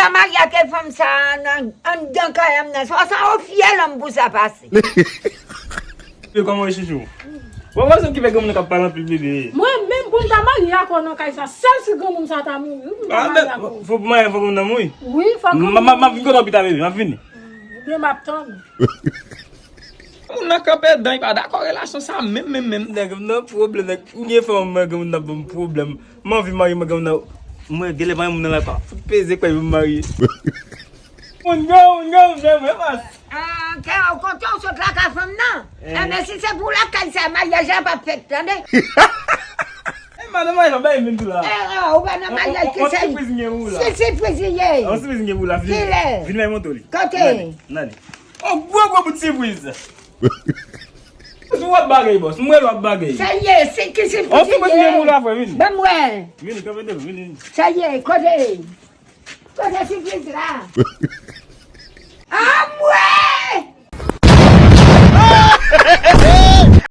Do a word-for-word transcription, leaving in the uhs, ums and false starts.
Sa marye ak fanm sa nan anndan kay an nan. Sa sa ou fyè lòm pou sa pase. Yo, kòman w ye, chouchou? Bon, mwen se ki fè granmoun nan k ap pale anpil, bebe. Mwen menm, pou m ta marye ak ou nan kay sa, sèl si granmoun sa ta mouri wi pou m ta marye ak ou. Fò pou marye, fò pou nan mouri. Wi, fò granmoun. M ap vin kote w pita, bebe, m ap vini. Ebyen m ap tann ou. Moun nan kanpe dan, li pa dakò relasyon sa menm, menm, menm. Nèg, m nan pwoblèm, nèg. M gen fanm, mwen, granmoun nan ban m pwoblèm. M anvi marye, mwen, granmoun nan. Mwen, genlè pa gen moun nan la pa. Fout peze kwè pou m marye. Moun granmoun, granmoun, granmoun, e pas. Ah, kè w kontan w sot lakay fanm nan. Enben, si se pou lakay sa, maryaj la p ap fèt, tande. E madan maryaj la bay vin tou la. Eh, ou pa nan maryaj ki sa. On sipriz m gen pou ou la. Si sipriz li ye. On sipriz m gen pou ou la. Kilè? Vin bay montre li. Kote? N ale. On gwo gwo bout sipriz. Sou w ap bagay, bòs. M wè l w ap bagay. Sa ye, se ki sipriz li ye. On sipriz m gen pou ou la, frè, vin. Ban m wè. Vin, kanpe devan, vin, vin. Sa ye, kote? Kote sipriz la?